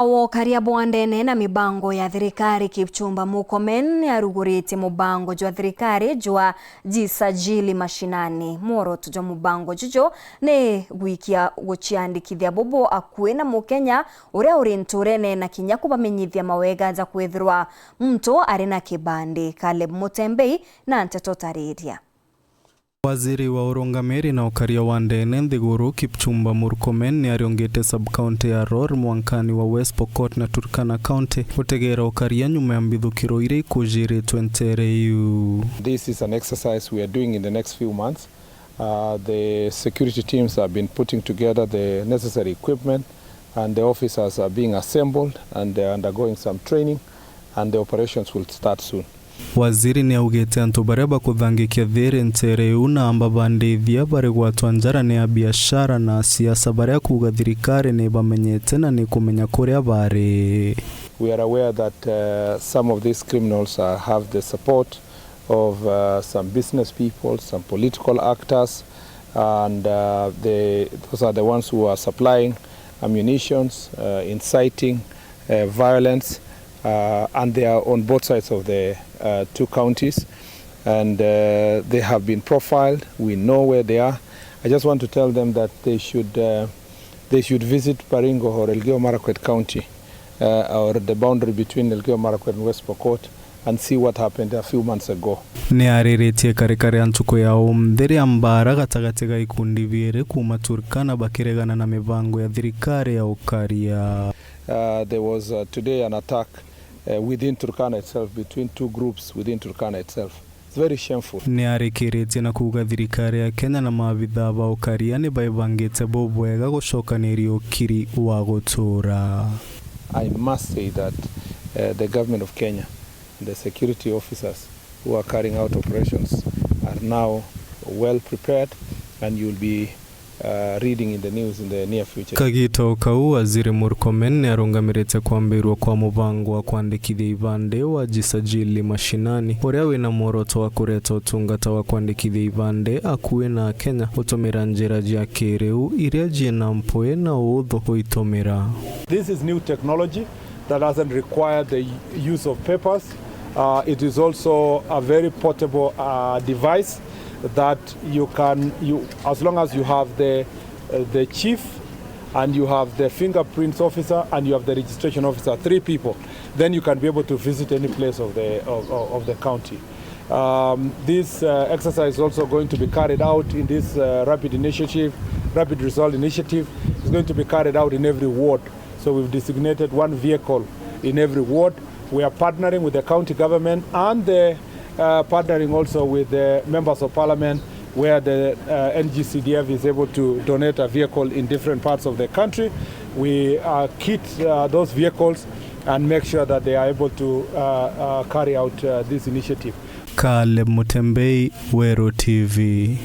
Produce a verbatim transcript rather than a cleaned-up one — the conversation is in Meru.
Wa ukaria bwa ndene na mibango ya thirikari Kipchumba Murkomen niaruguritie mubango jwa thirikari jwa Jisajili Mashinani. Mworoto jwa mubango juju ni gwikia guciandikithia bubu akui na Mukenya uria uri nturene na kinya kubamenyithia mawega ja kwithirwa muntu ari na kibandi. Caleb Mutembei na nteto tariria. Waziri wa urungamiri na ukaria wa ndene nthiguru Kipchumba Murkomen ni ariongete sub-county ya Ror mwankani wa West Pokot na Turkana County gutegera ukaria nyuma ya mbithukiro iria ikujiritwe ntere iu. This is an exercise we are doing in the next few months. Uh, the security teams have been putting together the necessary equipment and the officers are being assembled and they are undergoing some training and the operations will start soon. Waziri ni augite antu baria bakuthangikia thiiri ntere iu na amba bandithia bari gwatwa njara ni a biashara na siasa baria kuuga thirikari ni bamenyete na ni kumenya kuria bari. We are aware that, uh, some of these criminals, uh, have the support of, uh, some business people, some political actors, and, uh, they, those are the ones who are supplying ammunitions, uh, inciting, uh, violence, uh, and they are on both sides of the, uh, two counties, and, uh, they have been profiled. We know where they are. I just want to tell them that they should, uh, they should visit Baringo or Elgeyo Marakwet County, uh, or the boundary between Elgeyo Marakwet and West Pokot and see what happened a few months ago. Ni ariritie karikari ya ntuku ya umthi ria mbaara gatagati ga ikundi biiri kuuma Turkana bakiregana na mibango ya thirikari ya ukaria. Uh, there was, uh, today an attack, uh, within Turkana itself, between two groups within Turkana itself. It's very shameful. Ni arikiritie na kuuga thirikari ya Kenya na maabithaa ba ukaria ni baibangite bubwega gucokaniria ukiri wa gutuura. I must say that, uh, the government of Kenya, the security officers who are carrying out operations are now well prepared and you'll be, uh, reading in the news in the near future. Kagita o kau, Waziri Murkomen ni arungamirite kwambirua kwa mubango wa kwandikithia ibandi wa Jisajili Mashinani, uria wina mworoto wa kureta utungata wa kwandikithia ibandi akui na Akenya gutumira njira jia kiriu iria jiina mpwi na uuthu guitumira. This is new technology that doesn't require the use of papers. Uh, it is also a very portable, uh, device that you can, you, as long as you have the, uh, the chief and you have the fingerprints officer and you have the registration officer, three people, then you can be able to visit any place of the, of, of, of the county. Um, this, uh, exercise is also going to be carried out in this, uh, rapid initiative, rapid result initiative. It's going to be carried out in every ward. So we've designated one vehicle in every ward. We are partnering with the county government and the, uh, partnering also with the members of parliament where the, uh, N G C D F is able to donate a vehicle in different parts of the country. We, uh, kit, uh, those vehicles and make sure that they are able to, uh, uh, carry out, uh, this initiative. Caleb Mutembei, Weru T V.